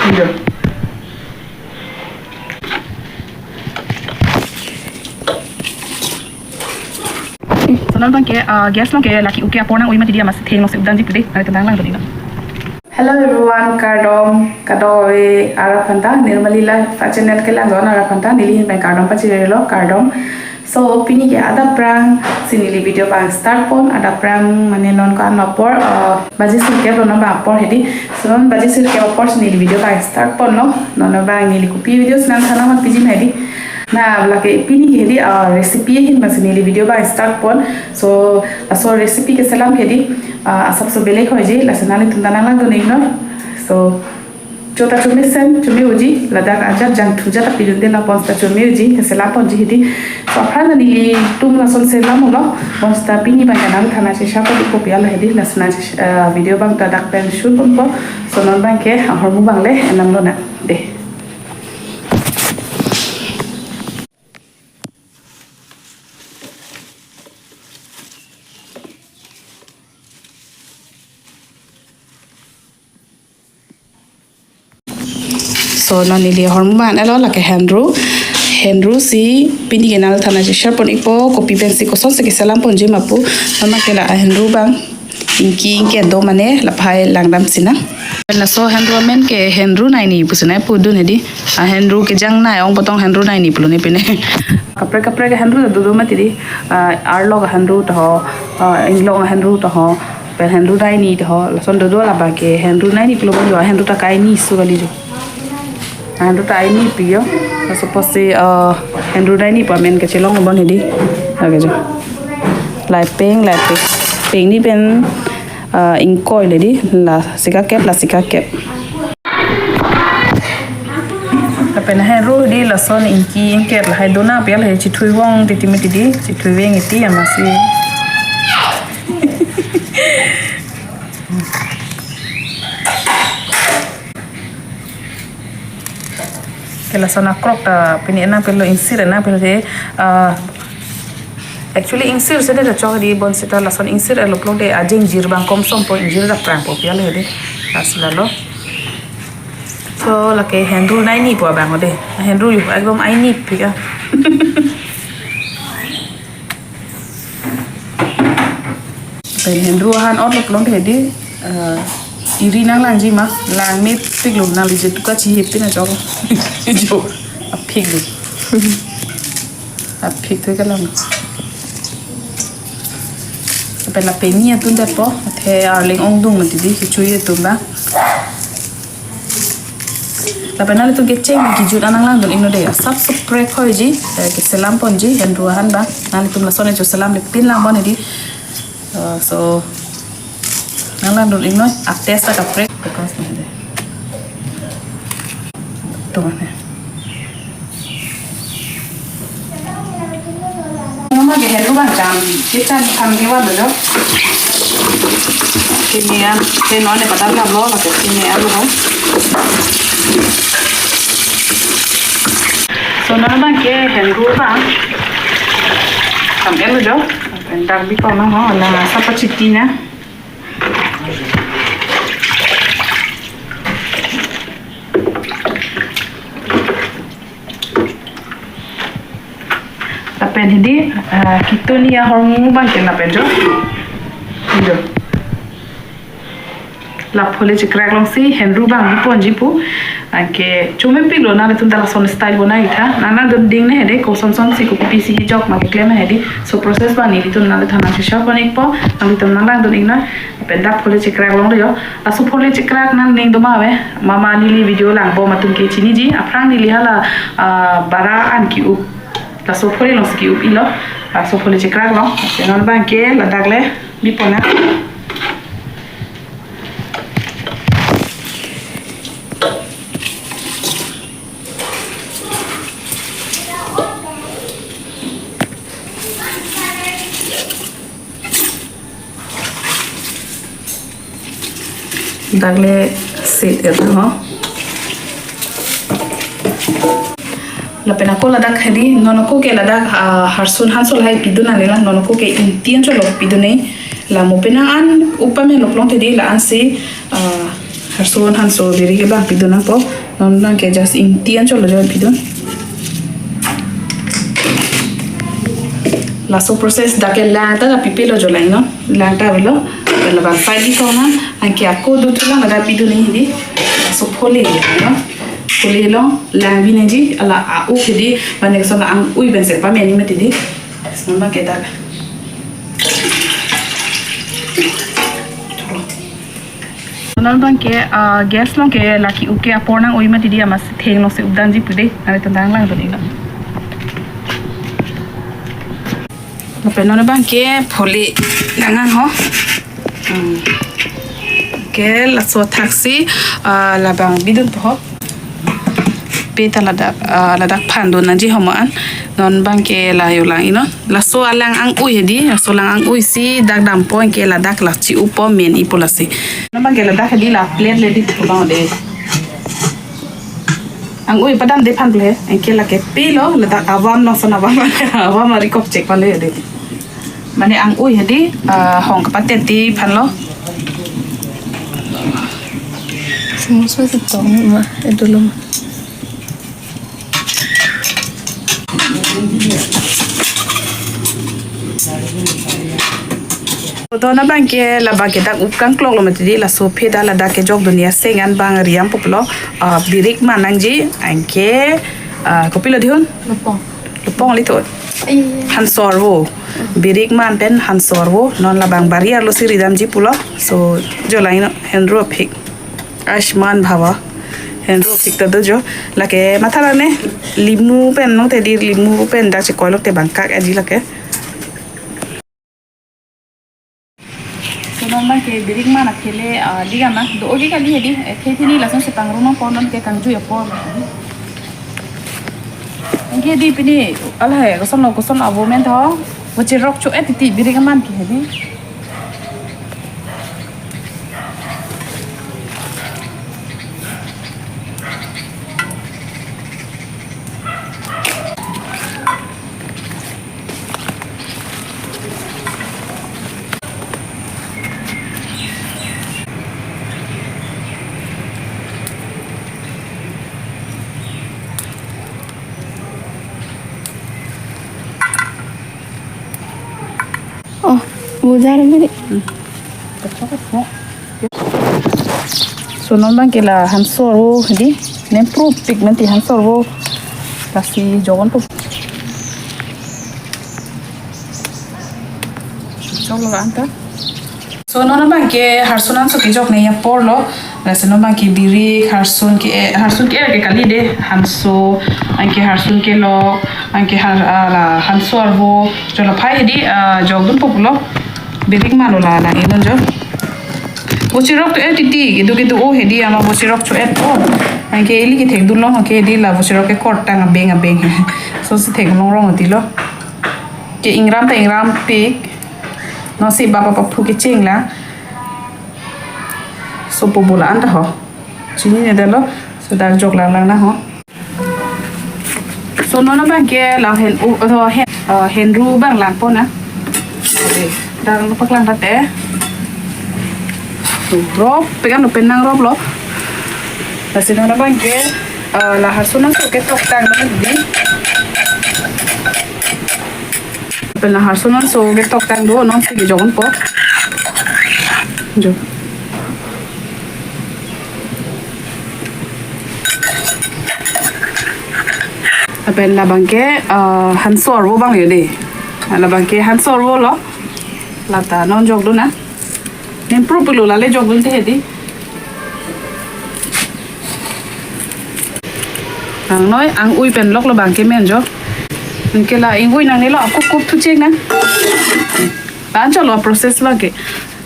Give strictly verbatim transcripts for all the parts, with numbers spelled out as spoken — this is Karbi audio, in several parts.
Video. So non abangke, ah, gas along ke lake uke apor nang-oi mati di, amatsi thengno si updamji pu dei, nanglitum nang langdun iknon. Hello everyone, kardom, kadokave arap aphanta, Nirmali Life channel kelang-on arap aphanta, neli ahin pen kardom pachirilo, kardom. So, pini ke adap aphrang si neli video abang start pon, adap aphrang mane non ko-an apor, ah, baji sirkep lo non abang apor hedi. So, non baji sirkep apor si neli video abang start ponlo, non abang neli kopi video si nangthan nangpiji hedi. Na, lake pini ke hedi, ah, recipe ahin abang si neli video abang start pon. So, laso recipe keselam hedi, ah, asapso belek hoiji, lasi nanglitum ta nang langdun iknon. So, cho ta chomesen, chome-oji, ladak ajat jangthu jat ta pidunde, la bonsita chome-oji, keselam ponji hedi. So, aphrang nelitum lason selamlo, bonsita pini abang ke nangthan nangcheshare pon ikpo pu alo hedi, lasi nang, ah, video abang ta dak pen shoot ponpo, so non abangke ahormu abang le enam lonang dei. So, non neli ahormu abang elo lake henru. Henru si pini ke nangthan nangcheshare pon ikpo, kopi pensi kosonsi keselam ponji ma pu. Non abangke la henru abang ingki ingke do mane laphai langdam sinang. Laso henru amen ke henru naini pu sinai pudun hedi. Ah, henru kejang nai ong potong henru naini pulo ne pine. Kaprek kaprek henru ta dodo mati di. Ah, arlok henru ta ho, ah, inglong henru ta ho, pen henru naini ta ho. Lason dodo, labangke henru naini pulo bon jo, henru ta kaini su kali jo. Henru ta aini pi jo. Laso apotsi, ah, henru naini pu amen kechelong bon hedi. Lake jo. Lai peng, lai peng. Peng ni pen, ah, ingkoi le di, la sikakep, la sikakep. Lapen henru di lason ingki ingkep lahai dona pu alo he, chethui vong titi mati di, chethui veng iti amatsi. Ke lason akrok ta pini enang pelo, ingsir enang pelo he, ah, actually ingsir si de chok di, bonsita lason ingsir elo pulote ajingjir abang komsompo, ingjir dak prangpo pu alo hedi. Lasi lalo. So, lake henru naini pu abang dei. Henru yo, ekdom aini pik ah. Pen henru ahan otlo pulote hedi, eh, iri nanglangji ma, langmepiklo, nangli je tuka chihip pina chok. Jo, apik lo. Apik tu kelang. Pen la peni atum detpo, athe arleng ongdung mati di, kechui atum abang. Lapen nanglitum kecheng kejut an nang langdun iknon dei. Asapso prek hoiji, eh, keselam ponji, henru ahan abang. Nanglitum lason echo selamle pin lang bon hedi. Eh, so, nang langdun iknon, a-taste ta kaprek, because na dei. Tung ne. Noma ke henru abang cham, kechan cham ke wan lo. Kini an, ke non ne padam lam lo, ke kini an lo. So, non abangke henru abang cham-et lo jo. Pen dak bipon nang ho, la sapa chiti na. Lapen hedi, ah, ketun ahormu abangke lapen jo. Jo. La phole chekrak alongsi henru abang biponji pu. Anke chomepiklo, nanglitum ta lason style bonai tha. Nang langdun ding ne hedi, kosonson si kopi si kejok ma keklem hedi. So process abang nelitum nanglitum aphan nangcheshare pon ikpo, nanglitum nang langdun iknon. Pen dak phole chekrak along do jo. Laso phole chekrak nangning doma ave. Mama neli video langbom atum ke chiniji. Aphrang neli hala, ah, bara an ke-up. Laso phole alongsi ke-up iklo. Laso phole chekrak along. Pen non abangke ladak le bipon nang. Dak le set-et ho. Lapen ako ladak hedi, non ako ke ladak, ah, harsun hanso lahai pidun nang lang, non ako ke ingti an cholo pidun ne. La mo penang an upame lo pulote hedi la-ansi, ah, Harson, hanso, birik ke bang pidun nangpo. Non bang ke just ingti anchot lo jo pidun. Laso process dak ke lang ta ta pipe lo jo lang non. Lang ta lo. Labang fry di tong nang. Anke ako dothulang ladak pidun nangji. Laso phole lo. Phole lo. Lang bi nangji. Ala a-o ke di. Bang ke lason ang-ui pen se pameni mati di. Lason bang ke dak. Non bang ke, ah, gas along ke lake uke apor nang-ui mati di, amat si theng along si updamji pu de. Nanglitum dang langdun iknon. Lapen non bang ke phole nang-ang ho. Hmm. Ke laso thaksi, ah, labang pidunpo ho. Pe ta ladak, ah, ladak phan dun nangji ho mo an. Non bang ke la yo lang iknon. Laso alang ang-ui hedi, laso alang ang-ui si dak dampo anke ladak la chi-upo meni pu lasi. Non bang ke ladak hedi la plate le di thu bang de. Ang-ui padam de phan ple, anke lake pe lo, ladak avam no son avam, avam ari kok chek pale de. Mane ang-ui hedi, ah, hong kapatet di phan lo. Semua semua tetong ma, edulum. Dona bang ke labang ke dak up kangklok lo mati di, laso phe ta ladak kejok dun ya seng an bang riam puplo, ah, birik man nangji anke, ah, kopilo dihun? Lupong. Lupong li to. Ai. Hansorvo. Birik man pen hansorvo. Non labang bari arlo si ridamji pulo. So, jo lang iknon henro phik. Ayushman Bhava. Henro phik ta do jo. Lake matha lang ne. Limu pen no te di limu pen dak chekoi lok te bang kak aji lake. So non bang ke birik man akhele, ah, di gana. Do ogi kali hedi. Eh, the thini lason si pangrum nangpo non ke kangju ya por. Anke di pini, ala hai, koson lo, koson avo men tho. Vochirok cho-et titi birik man ke hedi. Oh, bujar beri. So non bang ke la hansorvo di, nempru pik mati hansorvo. Lasi jogon po. Chok lo anta. So non bang ke harson hanso kejok ne ya por lo. Lasi non bang ke birik, harson ke, eh, harson ke, eh, ke kali de, hanso, anke harson kelok, anke har, ah, la hansorvo, cholo phai di, ah, jok dunpo pulo. Birik man lo la lang iknon jo. Vochirok cho-et titi, kedo kedo o hedi ama vochirok cho-et o. Anke ili kethek dun long ke di la vochirok ke kortang abeng abeng. So si thek long rong ti lo. Ke ingram ta ingram pik. Non si baba paphu kecheng la. So po bola anta ho. Chinine det lo. So dak jok lang lang nang ho. So non bang ke la hen u, uh, hen, uh, henru bang langpo na. Dak lo paklang pate. So rop, pekan lo pen nangrop lo. Lasi non bang ke, uh, la harson hanso ketoktang non di. Lapen la harson hanso ketoktang do, non si kejok po. Jo. Lapen labang ke, ah, hansorvo bang yo de. Labang ke hansorvo lo. Lata non jok dun na. Nempru pulo lale jok dun te hedi. Ang noi, ang-ui pen lok lo bang ke men jo. Anke la ang-ui nangne lo, ako kup thu cheng nang. La anchot lo process lo ke.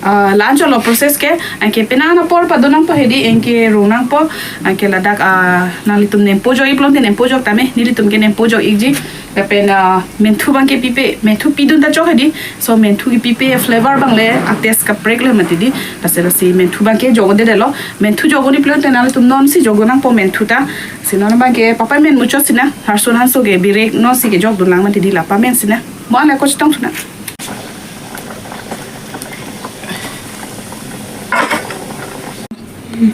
Ah, la anchot lo process ke, anke penang apor padun nangpo hedi, anke rung nangpo, anke ladak, ah, nanglitum nempo jok-ik pulote nempo jok tame, nelitum ke nempo jok-ikji. Lapen, ah, menthu bang ke pipe, menthu pidun ta chok hedi. So menthu kepipe flavor bang le, a taste kaprek le mati di. Lasi lasi menthu bang ke jok-un-e det lo. Menthu jok-un-e pulote nanglitum non si jok-un nangpo menthu ta. Si non bang ke papamen muchot si na. Harson hanso ke birik non si kejok dun lang mati di la pamen si na. Mo ale ko chetong si na.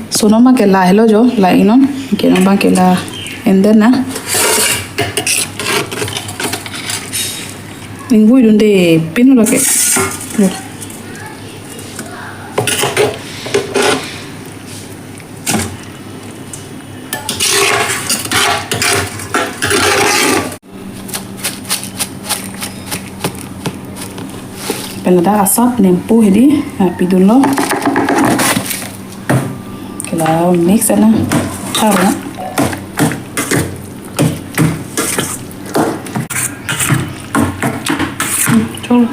So non abang ke lahelo jo, la-i non. Ke non abang ke la en den na. Ingvoi dunde pin lo ke. Jo. Pen ladak asap nempo hedi, ah, pidunlo. Ke la mix na. Taro na. Hmm, cholo.